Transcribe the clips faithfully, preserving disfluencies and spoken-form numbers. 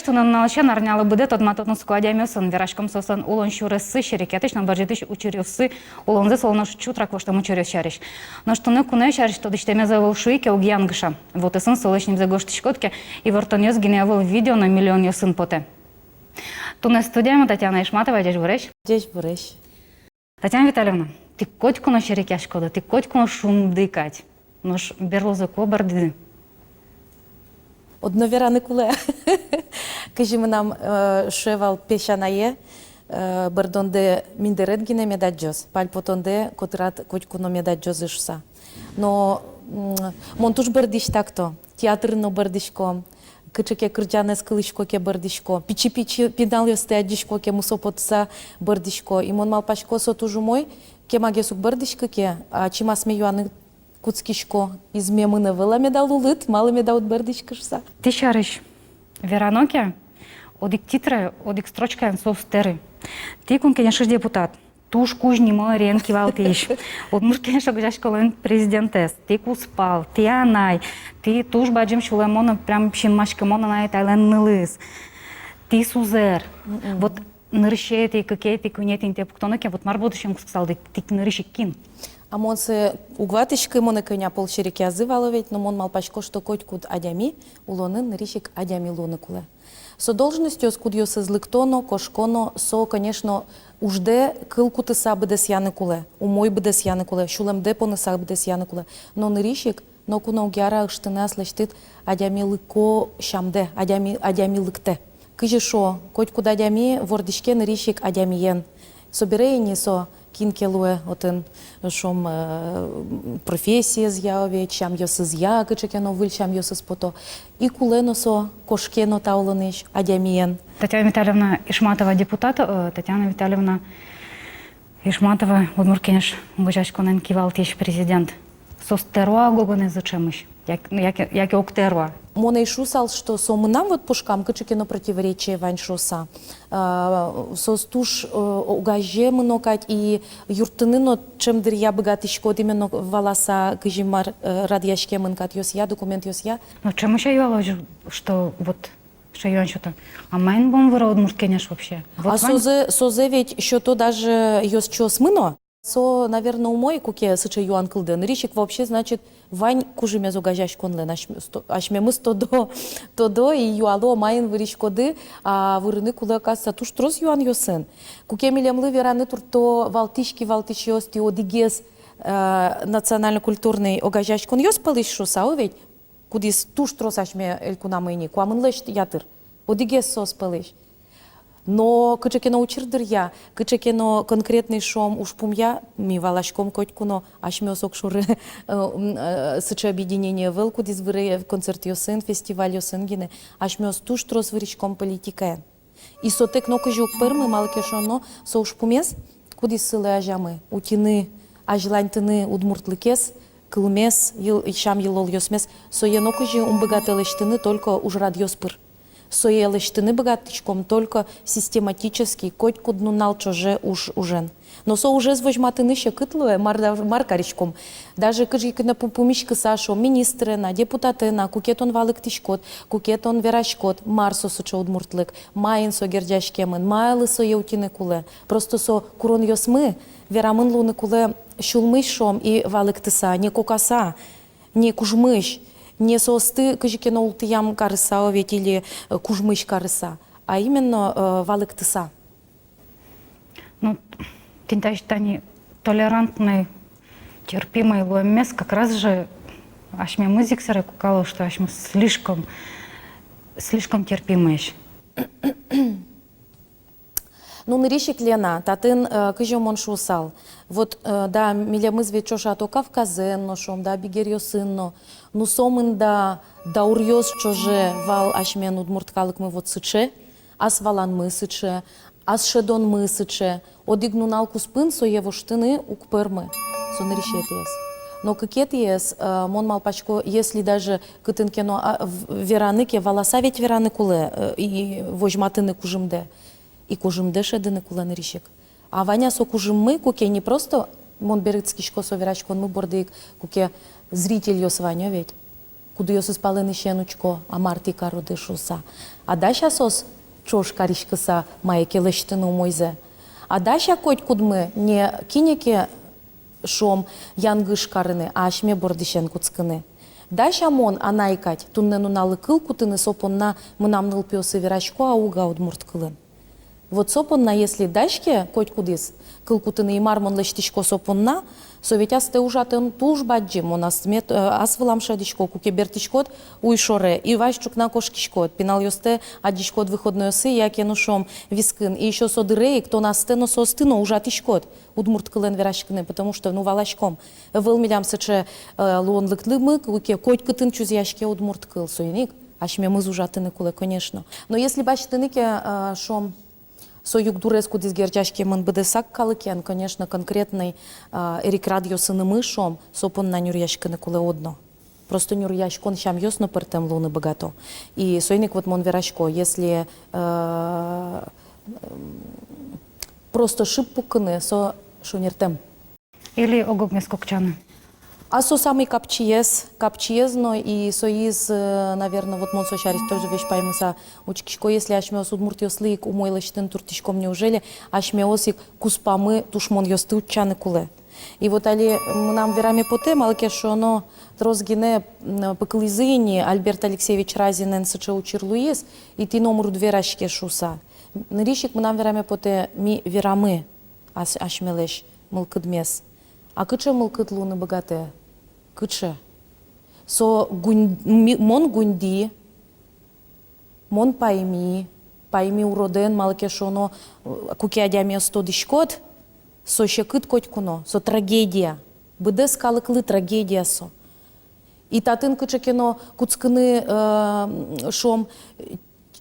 Туннэ нуналысен арнялы быдэ тодмато тунсыко адямиосын, вераськом соослэн улон сюрессы, серекъятӥсь но бӧрдытӥсь учыръёссы, улонзэс, улонзэс чутрак воштэм учыръёс сярысь. Нош туннэ куное сярысь тодӥсьтэмез ӧвӧл, шуи ке, уг янгыша. Вотэсын солэсь нимзэ гожтӥськод ке, ивортонъёс гинэ ӧвӧл, видео но миллионъёсын потэ. Туннэ студиямы Татьяна Ишматова, ӟечбуресь. Ӟечбуресь. Татьяна Витальевна, тӥ котьку но серекъяськоды, тӥ котьку но шунды кадь. Нош берлозэ ку бӧрдӥды? Одно вераны кулэ. Кызьы мынам, э, шуэ вал песянае, э, бӧрдондэ миндэред гинэ мед адӟоз, пальпотондэ котырад котьку но мед адӟозы шуса. Но, м, мон туж бӧрдӥсь так-то. Театрын но бӧрдӥсько, кыӵе ке кырӟанэз кылӥсько ке, бӧрдӥсько, пичи-пичи пиналъёсты адӟисько ке, мусо потыса бӧрдӥсько. И мон малпасько, со туж умой, кемагес уг бӧрдӥськы ке, ачим асме юаны кутскисько: изме мынэ вылэ меда улыт, малы меда уд бӧрдӥськы шуса. Тӥ сярысь верано ке, одӥг титре, одӥг строчкаен со уз тэры. Тӥ Кун Кенешысь депутат, туж кузь нимо ӧрен кивалтӥсь, Удмурт Кенеш огазеяськонлэн президентэз, тӥ кузпал, тӥ анай, тӥ туж бадӟым сюлэмо но, прям синмаськымо анай-атайлэн нылыз, тӥ сузэр. Мгм. Вот нырысетӥ, кыкетӥ, куинетӥ интые пуктоно ке, вот мар будущем кутскысалды, тӥ нырысь ик кин? А мон сое уг ватӥськы, монэ кӧня пол серекъязы вал ведь, но мон малпасько, что котькуд адями улонын нырысь ик адями луыны кулэ. Со должностьёс, кудъёсыз лыкто но, кошко но, со, конечно, уждэ кыл кутыса быдэсъяны кулэ, умой быдэсъяны кулэ, сюлэмдэ поныса быдэсъяны кулэ. Но нырысь ик ноку но уг яра ыштыны аслэсьтыд адямилыко сямдэ, адями, адямилыктэ. Кызьы шуо, котькуд адями вордӥське нырысь ик адямиен. Собере ини со кин ке луэ отын, шуом, э, профессиезъя, ведь, сямъёсызъя, кыӵе ке но выль сямъёсыз пото. И кулэ но со, кошке но та улонысь адямиен. Татьяна Витальевна Ишматова депутат, э, Татьяна Витальевна Ишматова Удмурт Кенеш огазеяськонлэн кивалтӥсь, президент. Соос тэро-а гогонэзы ӵемысь? Як-, ну, яке, яке уг тэро-а? Мон ӧй шуысал, что со мынам вот пушкам кыӵе ке но противоречие вань шуыса. А, соос туж, э, огазе мыно кадь, и юрттыны но ӵем дыръя быгатӥськод, именно валаса, кызьы мар, э, радъяськемын катъёсъя, документъёсъя. Но ӵемысь-а юало, что вот сыӵе юан сёто: а маин бон выро Удмурт Кенеш вообще? Вот. А вань. Созэ, созэ ведь сёто даже ёзчиосмы но. Со, наверно, умой, куке сыӵе юан кылдэ. Нырысь ик вообще, значит, вань кужымез огазеяськонлэн, асьме-, сто-, асьмемыз тодо, тодо и юало, маин выриськоды, а вырыны кулэ, оказывается, туж трос юанъёсын. Куке милемлы вераны туртто валтӥсь кивалтӥсьёс, тӥ одӥгез, э, национально-культурной огазеяськонъёс пӧлысь шуыса, о ведь, кудӥз туж трос асьме элькунамы ини, куамынлэсь ятыр. Одӥгез соос пӧлысь. Но кыӵе ке но учыр дыръя, кыӵе ке но конкретной, шуом, ужпумъя, ми валаськом котьку но, асьмеос огшоры, э, м, э, сыӵе объединение ӧвӧл, кудӥз выре концертъёсын, фестивальёсын гинэ, асьмеос туж трос выриськом политикаен. И со тэк нокызьы уг пӧрмы, малы ке шуоно, со ужпумез, кудӥз сылэ азямы, утьыны, азьланьтыны удмуртлыкез, кылмес, йыл-, сям-йылолъёсмес, сое нокызьы ум быгатэ лэсьтыны только ужрадъёс пыр. Сое лэсьтыны быгатӥськом только систематически, котькуд нунал ӵоже уж ужен. Но со ужез возьматыны секыт луэ, мар да, мар кариськом. Даже кызьы ке но пу-, пумиськыса, шуом, министрен-а, депутатэн-а, куке тон валэктӥськод, куке тон вераськод, мар со сыӵе удмуртлык, маин со герӟаськемын, малы сое утьыны кулэ. Просто со куронъёсмы верамын луыны кулэ сюлмысь, шуом, и валэктыса, не кокаса, не кужмысь, не соосты кызьы ке но ултӥям карыса, о ведь, или, э, кужмысь карыса, а именно, э, валэктыса. Ну, тӥни таӵе тани толерантной, терпимой луэммес как раз же асьмемыз ик сэре кукало, что асьмемыз слишком, слишком терпимоесь. Ну, нырысь ик, Лена, татын, э, кызьы мон шуысал. Вот, э, да, милемыз ведь ӵошато Кавказэн но, шуом, да, бигеръёсын но. Ну, сомында дауръёс ӵоже вал асьмелэн удмурт калыкмы вот сыӵе, ас валанмы сыӵе, ас шӧдонмы сыӵе. Одӥг нунал куспын сое воштыны уг пӧрмы. Со нырысетӥез. Но кыкетӥез, э, мон малпасько, если даже кытын ке но, а, в-, вераны ке, валаса ведь вераны кулэ, э, и возьматыны кужымдэ. И кужымдэ шӧдыны кулэ нырысь ик. А вань-а со кужыммы, куке не просто мон берытскисько со вераськонмы борды ик, куке зрительёс вань, о ведь. кудъёсыз палэнысен учко, а мар тӥ кароды шуыса. А дась-а соос ӵош кариськыса мае ке лэсьтыны умойзэ? А дась-а котькудмы, не кинэ ке, шуом, янгыш карыны, а асьме бордысен кутскыны? Дась-а мон, анай кадь, туннэ нуналлы кыл кутыны со понна, мынам нылпиосы верасько-а, уг-а удмурт кылын? Вот со понна, если дась ке котькудӥз кыл кутыны, и мар мон лэсьтӥсько со понна, со ведь астэ ужатон туж бадӟым, мон ас мет-, э, ас вылам шӧдӥсько, куке бертӥськод уй шоре, и вазь ӵукна кошкиськод, пиналъёстэ адӟиськод выходнойёсы яке, ну, шуом, вискын, и ещё со дыре ик тон астэ но, соосты но ужатӥськод удмурт кылын вераськыны, потому что, ну, валаськом, ӧвӧл милям сыӵе, э, луонлыкмы, куке котькытын чузъяське удмурт кыл, соин ик асьмемыз ужатыны кулэ, конечно. Но если басьтыны ке, э, шуом, со югдурез, кудӥз герӟаськемын быдэсак калыкен, конечно, конкретной, э, эрикрадъёсынымы, шуом, со понна нюръяськыны кулэ одно. Просто нюръяськон сямъёс но пӧртэм луыны быгато. И соин ик вот мон верасько, если, э, м, просто шып пукыны, со шонертэм. Или ог-огмес кокчаны. А со самый капчиез, капчиез но, и соиз, э, наверно, вот мон со сярысь тоже весь паймыса учкисько, если асьмеос удмуртъёслы ик умой лэсьтыны туртӥськом, неужели асьмеос ик куспамы тушмонъёсты утчаны кулэ? И вот али мынам вераме потэ, малы ке шуоно, трос гинэ, м, пыкылӥзы ини, Альберт Алексеевич Разинэн сыӵе учыр луиз, и тӥ номыр уд вераське шуыса. Нырысь ик мынам вераме потэ, ми верамы ас-, асьмелэсь мылкыдмес. А кыӵе мылкыд луыны быгатэ? Кыӵе? Со гунь-, ми-, мон гуньди, мон пайми, пайми уродэн, малы ке шуоно, э, куке адямиез тодӥськод, со секыт котьку но, со трагедия. Быдэс калыклы трагедия со. И татын кыӵе ке но кутскыны, э, шуом,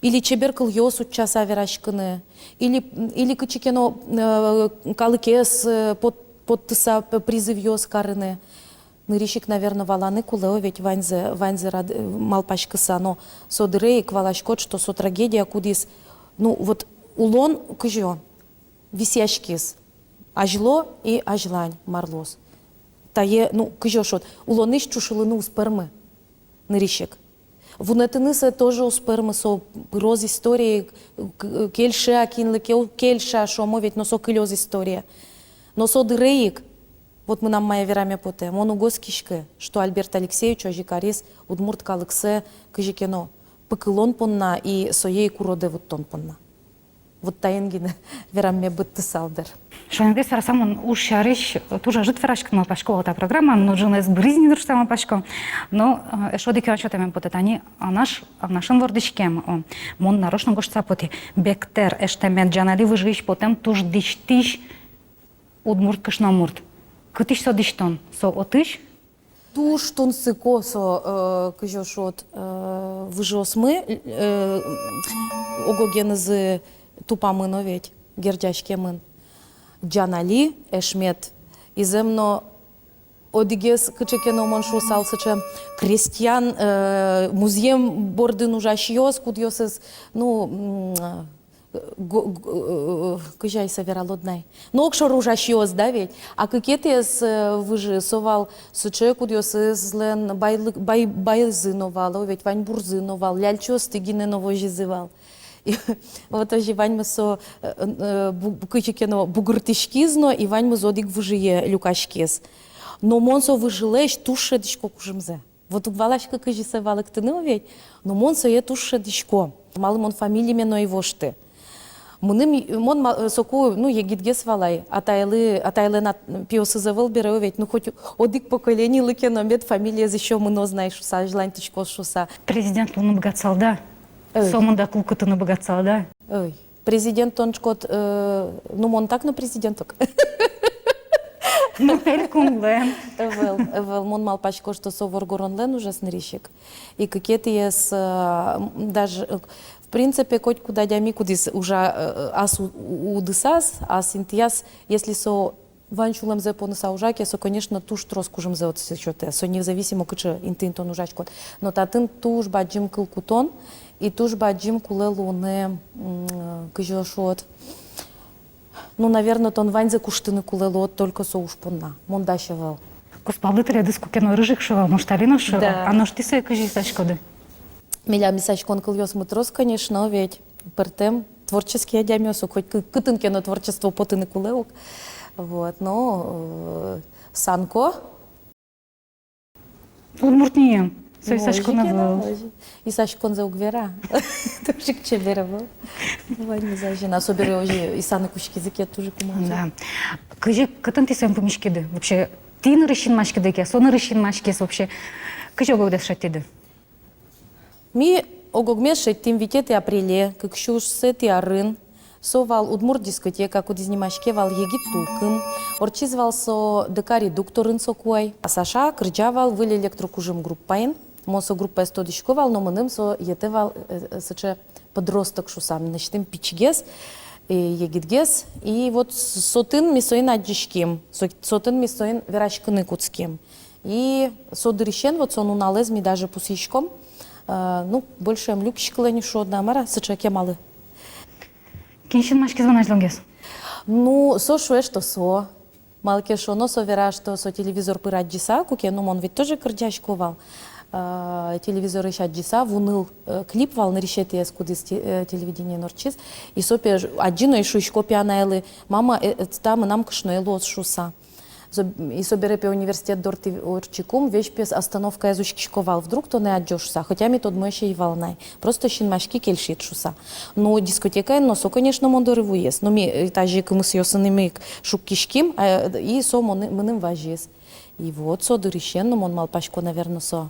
или чебер кылъёс утчаса вераськыны, или, или кыӵе ке но, э, калыкез, э, пот-, поттыса п-, призывъёс карыны. Нырысь ик, наверно, валаны кулэ, о, ведь ваньзэ, ваньзэ рад-, э, малпаськыса, но со дыре ик валаськод, что со трагедия, кудӥз, ну, вот улон кызьы висъяськиз. Азьло и азьлань мар луоз. Тае, ну, кызьы шуод, улонысь ӵушылыны уз пӧрмы. Нырысь ик. Вунэтыны сое тоже уз пӧрмы, со пыроз историе, к-, кельше-а кинлы ке, уг кельшы-а, шуом, о, ведь, но со кылёз историе. Но со дыре ик, вот мынам мае вераме потэ, мон уг оскиськы, что Альберт Алексеевич озьы кариз удмурт калыксэ кызьы ке но пыкылон понна и сое ик уродэ вуттон понна. Вот таин гинэ верамме быдтысал дыр. Шонергес вераса, мон уж сярысь туж ӧжыт вераськыны малпасько вал та программаын, но ӝыныз быриз ни дыр шуса малпасько. Но, э, эшшо одӥг юан сётэмем потэ, тани Анаш, Анашын вордӥськем, о, мон нарошно гожтыса потӥ. Бектер, Эштемет, Ӟанали выжыысь потэм туж дӥсьтӥсь удмурт кышномурт. Кытысь со дӥсьтон? Со отысь? Туж тунсыко со, э, кызьы шуод, э, выжыосмы, э, ог-огенызы тупамын, о, ведь, герӟаськемын. Ӟанали, Эшмет. И зэм но одӥгез кыӵе ке но, мон шуысал, сыӵе крестьян, э, музъем бордын ужасьёс, кудъёсыз, ну, м, го-, го-, э, кызьы ай сое вералод на ай. Ну, огшоры ужасьёс, да ведь? А кыкетӥез, э, выжы, со вал сыӵе, кудъёсызлэн байлы-, бай-, байзы но вал, о, ведь, ваньбурзы но вал, ляльчиосты гинэ но возизы вал. И вот озьы ваньмыз со, э, э, бу-, кызьы ке но бугыртӥськиз но, и ваньмыз одӥг выжые люкаськиз. Но мон со выжылэсь туж шӧдӥсько кужымзэ. Вот уг валаськы, кызьы сое валэктыны, о, ведь, но мон сое туж шӧдӥсько. Малы мон фамилиме но ӧй вошты. Мыным, мон ма-, соку, ну, егитгес вал ай, атайлы, атайлэн ат-, пиосыз ӧвӧл бере, о, ведь, ну, хоть одӥг поколенилы ке но мед фамилиез ещё мыноз на ай шуса, азьланьтӥськоз шуса. Президент луыны быгатысал, да? Ой. Сомында кыл кутыны быгатысал, да? Ой. Президент тон учкод, э, ну, мон так но президент ук. Ну, элькунлэн. Ӧвӧл, ӧвӧл, мон малпасько, что со воргоронлэн ужез нырысь ик. И кыкетӥез, э, м, даже, э, в принципе, котькуд адями, кудӥз ужа, э, ас у-, у-, удысаз, ас интыяз, если со вань сюлэмзэ поныса ужа ке, со, конечно, туж трос кужымзэ отчы сётэ. Со независимо, кыӵе интыын тон ужаськод. Но татын туж бадӟым кыл кутон и туж бадӟым кулэ луыны, м, кызьы шуод. Ну, наверно, тон ваньзэ куштыны кулэ луод только со уж понна. Мон дась ӧвӧл. Кузпалды тӥледыз куке но рыжик шуо вал, может, али но шуо. Да. А нош тӥ сое кызьы исаськоды? Милям исаськон кылъёсмы трос, конечно, ведь пӧртэм творческий адямиос, хоть кы-, кытын ке но творчество потыны кулэ ук. Вот, но, э, санко. Удмурт ниен. Со исаськон ӧвӧл. Исаськонзэ уг вера. Туж ик чебер ӧвӧл. Ваньмыз азьын. А собере озьы исаны кутскизы ке, туж ик умой. Да. Кызьы, кытын тӥ соин пумиськиды? Вообще, тӥ нырысь синмаськиды ке, со нырысь синмаськиз вообще. Кызьы ог-огдэс шедьтӥды? Ми ог-огмес шедьтӥм витетӥ апреле, кык сюрсэтӥ арын. Со вал удмурт дискотека, кудӥз нимаське вал «Егит тулкым». Ортчиз вал со ДК «Редукторын» соку ай. А Саша кырӟа вал выль электрокужым группаын. Мон со группаез тодӥсько вал, но мыным со йӧтэ вал, э, э, сыӵе подросток шуса, мынэсьтым пичигес, э, егитгес. И вот с-, со отын ми соин адӟиським, со-, со отын ми соин вераськыны кутским. И со дырысен, вот со нуналэз ми даже пусйиськом, э, ну, больше ӧм люкиськылэ ни, шуод на, мар-а, сыӵе кемалы. Кин синмаськиз вань азьлогес? Ну, со шуэ, что со. Малы ке шуоно, со вера, что со телевизор пыр адӟиса, куке, ну, мон ведь тоже кырӟасько вал. Э, телевизорысь адӟиса, «Вуныл», э, клип вал нырысетӥез, кудӥз те-, э, телевидениын ортчиз. И со пе адӟи но и шуисько пе анайлы: «Мама, э, э, та мынам кышное луоз», шуса. Со-, и собере пе университет дортӥ ортчыкум весь пе остановкаез учкисько вал, вдруг тонэ адӟо шуса, хотя ми тодмо эшшо ӧй вал на ай. Просто синмаськи, кельшид шуса. Но дискотекаын но со, конечно, мон доры вуиз. Но ми, э, тазьы кымысъёсынымы ик шуккиським, а, и со мыным вазиз. И вот со дырысен но, мон малпасько, наверно, со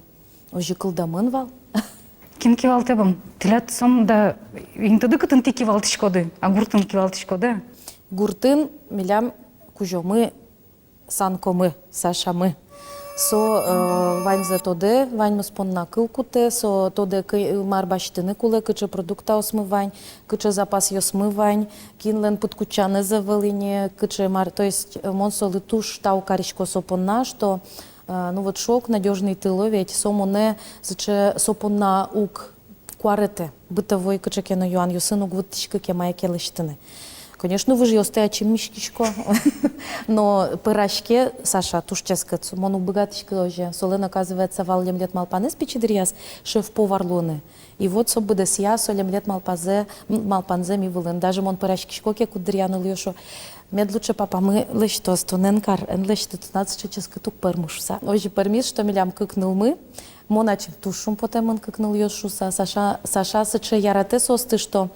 озьы кылдэмын вал. Кин кивалтэ бон? Тӥляд сомында интыды, кытын тӥ кивалтӥськоды, а гуртын кивалтӥськоды? Гуртын милям кузёмы, санкомы, Сашамы. Со, э, ваньзэ тодэ, ваньмыз понна кыл кутэ, со тодэ, кы-, мар басьтыны кулэ, кыӵе продуктаосмы вань, кыӵе запасъёсмы вань, кинлэн пыдкутчанэз ӧвӧл ини, кыӵе мар. То есть, э, мон солы туж тау карисько со понна, что, э, ну вот шок, надёжный тыл, ведь со монэ сыӵе, со понна уг куаретэ, бытовой кыӵе ке но юанъёсын уг вуттӥськы кема ке лэсьтыны. Конечно, выжъёстэ ачим миськисько. Но пӧраське Саша туж ческыт. Мон уг быгатӥськы озьы. Солэн, оказывается, вал лемлет малпанэз пичи дыръяз шеф-повар луыны. И вот со быдэсъя со лемлет малпазэ, м, малпанзэ ми вылын. Даже мон пӧраськисько ке куддыръя, нылъёс шуо: «Мед лучше папамы лэсьтоз, тон эн кар, эн лэсьты, тынад сыӵе ческыт уг пӧрмы», шуса. Озьы пӧрмиз, что милям кык нылмы, мон ачим туж шумпотэмын, кык нылъёс шуса. Саша, Саша сыӵе яратэ соосты, что,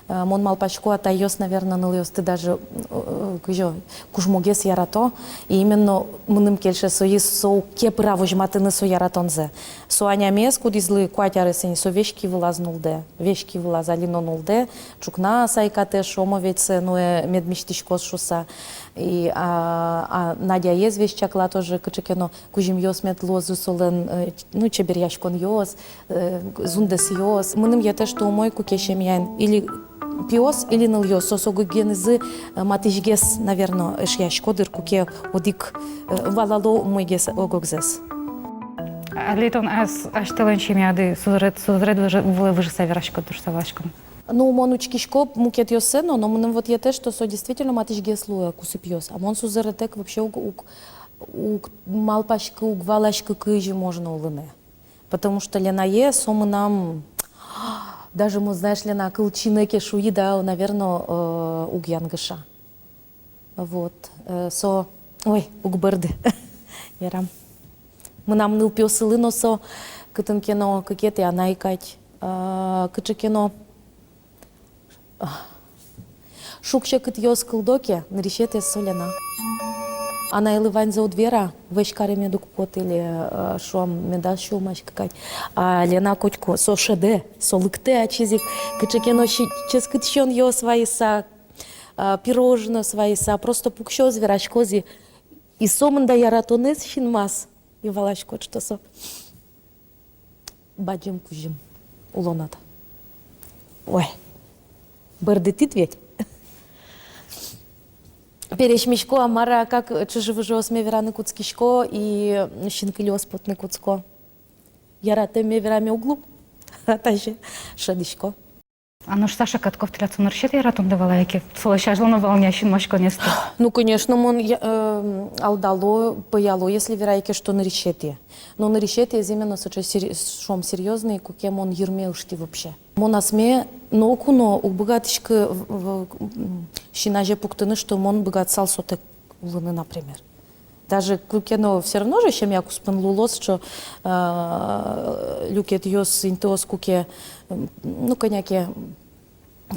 э, мон малпасько, атайёс, наверно, нылъёсты даже, э, кызьы, кужмогес ярато. И именно мыным кельше, соиз со уг ке пыра возьматыны со яратонзэ. Со анямез, кудӥзлы куать арес ини, со весь ки вылаз нуллэ, весь ки вылаз али но нуллэ. Ӵукна сайкатэ, шуом, ведь сое нуэ, мед миськиськоз шуса. И, а, а Надяез весь чакла тоже, кыӵе ке но кузьымъёс мед луозы солэн, э, ну, чеберъяськонъёс, э, зундэсъёс. Мыным йӧтэ, что умой, куке семьяын или пиос, или нылъёс, соос ог-огенызы, э, матысьгес, наверно, эшъясько дыр, куке одӥг, э, валало умойгес ог-огзэс. Али тон ас-, асьтэлэн семьяды сузэред, сузэред выжы-, вылэ выжыса вераськод, туж саваськом. Ну, мон учкисько мукетъёссэ но, но мыным вот йӧтэ, что со действительно матысьгес луэ, кусыпъёс. А мон сузэрэтэк вообще уг, уг, уг малпаськы, уг валаськы, кызьы можно улыны. Потому что Ленае со мынам, даже, мон, знаешь, Лена, кылчинэ ке шуи, да, наверно, э, уг янгыша. Вот, э, со, ой, уг бӧрды. Ярам. Мынам нылпиосылы но со кытын ке но, кыкетӥ анай кадь, а, кыӵе ке но, а, шуг-секытъёс кылдо ке, нырысетӥез со Лена. Анайлы ваньзэ уд вера, вӧсь каремед уг поты или, э, шуом, медаз сюлмаськы кадь. А Лена котьку, со шӧдэ, со лыктэ ачиз ик, кыӵе ке но си-, ческыт сиёнъёс вайыса, а, пирожноос вайыса, просто пуксёз, вераськоз и, и сомында яратонэз синмаз, и валаськод, что со бадӟым кузьым улонад. Ой, бӧрдытӥд ведь. Пересьмисько, а мар-а, как чыжы-выжыосме вераны кутскисько и синкылиос потыны кутско. Яратэмме вераме уг лу, а таӵе шӧдӥсько. А нош Саша Катков тӥляд со нырысетӥ яратонды вал-а, яке солэсь азьло но вал ни-а синмаськонэсты? Ну, конечно, мон я-, э, алдало, пӧяло, если верай ке, что нырысетӥ. Но нырысетӥез именно сыӵе сер-, шуом, серьёзный, куке мон йырме ышти вообще. Мон асме ноку но уг быгатӥськы в-, в-, м, син азе пуктыны, что мон быгатысал сотэк улыны, например. Даже куке но всё равно же семья куспын луылоз, что, э, люкетъёс, интыос куке, м, ну, кӧня ке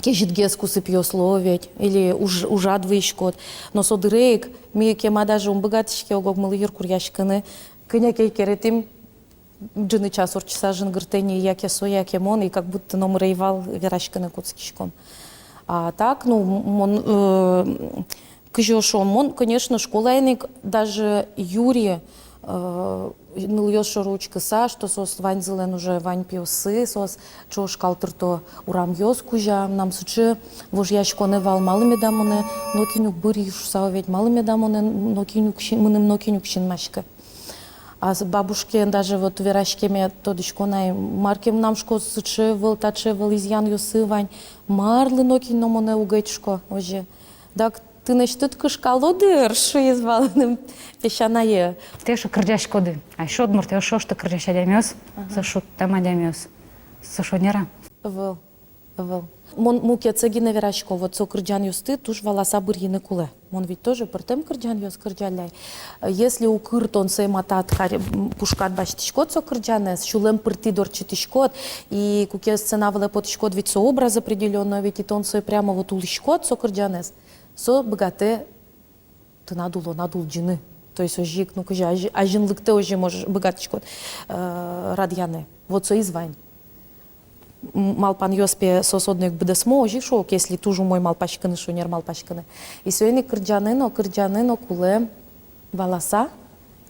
кезьытгес кусыпъёс луо ведь, или уж-, ужад выйиськод. Но со дыре ик ми кема даже ум быгатӥське ог-огмылы йыркуръяськыны, кӧня ке керетӥм ӝыны час ортчыса жингыртэ ни, яке со, яке мон, и как будто номыр ӧй вал вераськыны кутскиськом. А так, ну, м-, мон, э, кызьы шуом, мон, конечно, школаын ик даже юри, э, нылъёс шоры учкыса, что соос ваньзылэн уже вань пиоссы, соос ӵош калтырто урамъёс кузя, мынам сыӵе вожъяськонэ вал, малы меда монэ нокин уг бырйы шуса ведь, малы меда монэ нокин уг син-, мыным нокин уг синмаськы. А с-, бабушкаен даже вот вераськеме, тодӥсько на ай, мар ке мынам, шуко, сыӵе ӧвӧл, таӵе ӧвӧл, изъянъёсы вань, марлы нокин но монэ уг ӧтьышко озьы. Дак тынэсьтыд кышкало дыр, шуиз вал мыным песянае. Тӥ эшшо кырӟаськоды. А эшшо удмуртъёс шуо, что кырӟась адямиос, ага, со шудтэм адямиос. Со шонер-а? Ӧвӧл. Ӧвӧл. Мон мукетсэ гинэ верасько, вот со кырӟанъёсты туж валаса бырйыны кулэ. Мон ведь тоже пӧртэм кырӟанъёс кырӟалляй. Если укыр тон сое матад каре-, м, пушкад басьтӥськод со кырӟанэз, сюлэм пыртӥд ортчытӥськод, и куке сцена вылэ потӥськод, ведь со образ определённой, ведь и тон сое прямо вот улӥськод со кырӟанэз, со быгатэ тынад улонад улӟыны. То есть озьы ик, ну, кызьы азьы-, азьын лыктэ, озьы можешь, быгатӥськод, э, радъяны. Вот соиз вань. М-, малпанъёс пе соос одно ик быдэсмо, озьы ик шуо, если туж умой малпаськыны, шонер малпаськыны. И соин ик кырӟаны но, кырӟаны но кулэ валаса.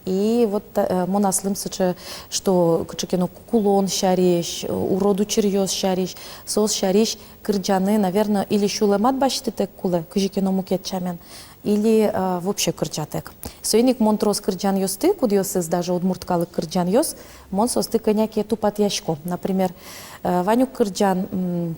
И вот, э, мон аслым сыӵе, что кыӵе ке но ку-, кулон сярысь, э, урод учыръёс сярысь, соос сярысь кырӟаны, наверно, или сюлэмад басьтытэк кулэ, кызьы ке но мукет сямен, или, э, вообще кырӟатэк. Соин ик мон трос кырӟанъёсты, кудъёсыз даже удмурт калык кырӟанъёс, мон соосты кӧня ке тупатъясько. Например, э, вань ук кырӟан, м,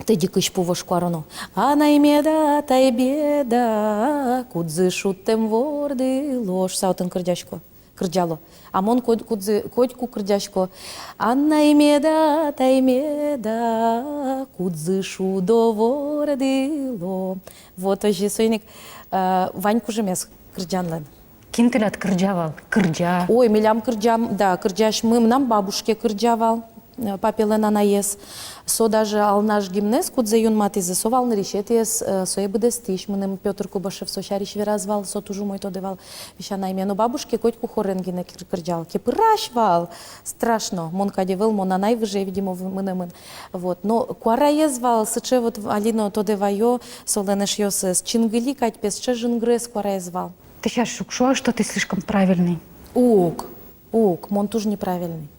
«Тӧдьы кызьпу вож куароно». «Анай меда, атай беда, кудзы шудтэм вордыло», шуса отын кырӟасько, кырӟало. А мон ко-, кудзы, котьку кырӟасько: «Анай меда, атай меда, кудзы шудо вордыло». Вот озьы, соин ик, э, вань кужымез кырӟанлэн. Кин тӥляд кырӟа вал? Кырӟа. Ой, милям кырӟам, да, кырӟасьмы, мынам бабушке кырӟа вал, э, папелэн анаез. Со даже «Алнаш» гимнэз, кудзэ юнматӥзы, со вал нырысетӥез, э, сое быдэстӥсь. Мыным Пётр Кубашев со сярысь вераз вал, со туж умой тодэ вал песянайме. Но бабушке котьку хорен гинэ кыр-, кырӟа вал. Кепырась вал, страшно. Мон кадь ӧвӧл, мон анай выже, видимо, в-, мынэмын. Вот. Но куараез вал сыӵе, вот али но тодэ ваё солэн эшъёсыз. Чингыли кадь, пе, сыӵе жингрес куараез вал. Тӥ сярысь уг шуо-а, что ты слишком правильный? Уг, уг, мон туж неправильный.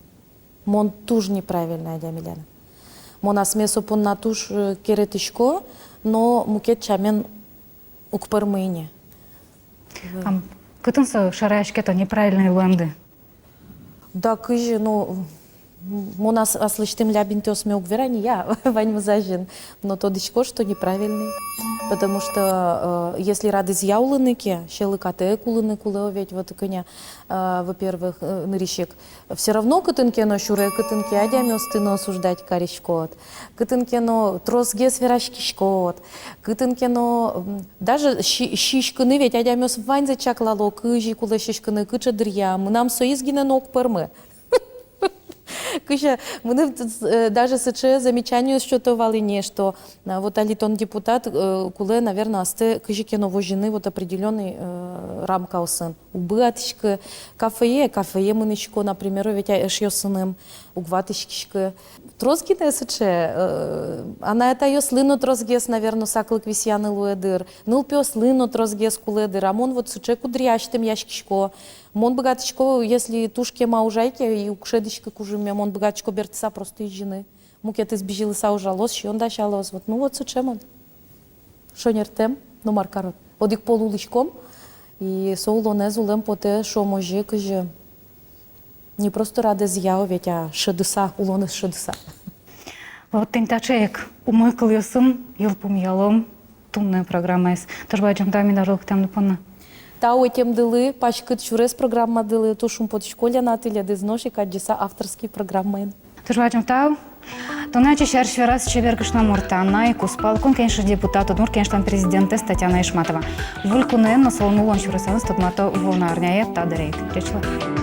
Мон туж неправильный адями, Лена. Мон асме со понна туж, э, керетӥсько, но мукет сямен уг пӧрмы ини. Ам кытын со шараяське та неправильный луэмды? Да кызьы, ну, мон ас-, аслэсьтым ляб интыосме уг вера ни, я, ваньмыз азьын. Но тодӥсько, что неправильный. Потому что, э, если радызъя улыны ке, сьӧлыкатэк улыны кулэ ведь, вот кӧня, э, во-первых, э, нырысь ик, всё равно кытын ке но сюре, кытын ке адямиосты но осуждать кариськод, кытын ке но тросгес вераськиськод, кытын ке но, м, даже си-, сиськыны ведь адямиос ваньзэ чаклало, кызьы кулэ сиськыны, кыӵе дыръя, мынам соиз гинэ но уг пӧрмы. Кызьы, мыным, э, даже сыӵе замечаниос сёто вал ини, что, а, вот али тон депутат, э, кулэ, наверно, астэ кызьы ке но возьыны вот определённый, э, рамкаосын. Уг быгатӥськы. Кафее, кафее мынӥсько, например, ведь, а, эшъёсыным уг ватӥськиськы. Трос гинэ сыӵе, э, анай-атайёслы но тросгес, наверно, саклык висъяны луэ дыр, нылпиослы но тросгес кулэ дыр, а мон вот сыӵе куддыръя азьтэмъяськисько. Мон быгатӥсько, если туж кема ужай ке и уг шӧдӥськы кужымме, мон быгатӥсько бертыса просто изьыны. Мукетыз бызьылыса ужалоз, сиён дасялоз. Вот, ну вот сыӵе мон. Шонертэм, ну мар карод. Одӥг пол улӥськом, и со улонэз улэм потэ, шуом, озьы, кызьы. Не просто радызъя ведь, а шӧдыса, улонэз шӧдыса. Вот тӥни таӵе ик умой кылъёсын йылпумъялом туннэ программаез. Туж бадӟым тау ми доры лыктэмды понна. Тау ӧтемдылы, паськыт сюрес программадылы, туж шумпотӥсько, Лена, тӥледыз нош ик адӟыса авторский программаен. Туж бадӟым тау. Туннэ ачиз сярысь вераз чебергыш но мурт Анай Кузпал, Кун Кенешлэн депутат, Удмурт Кенешлэн президентэз Татьяна Ишматова. Выль куноен но солэн улон сюресэныз тодмато вуоно арняе та дыре ик. Ӟеч луэ.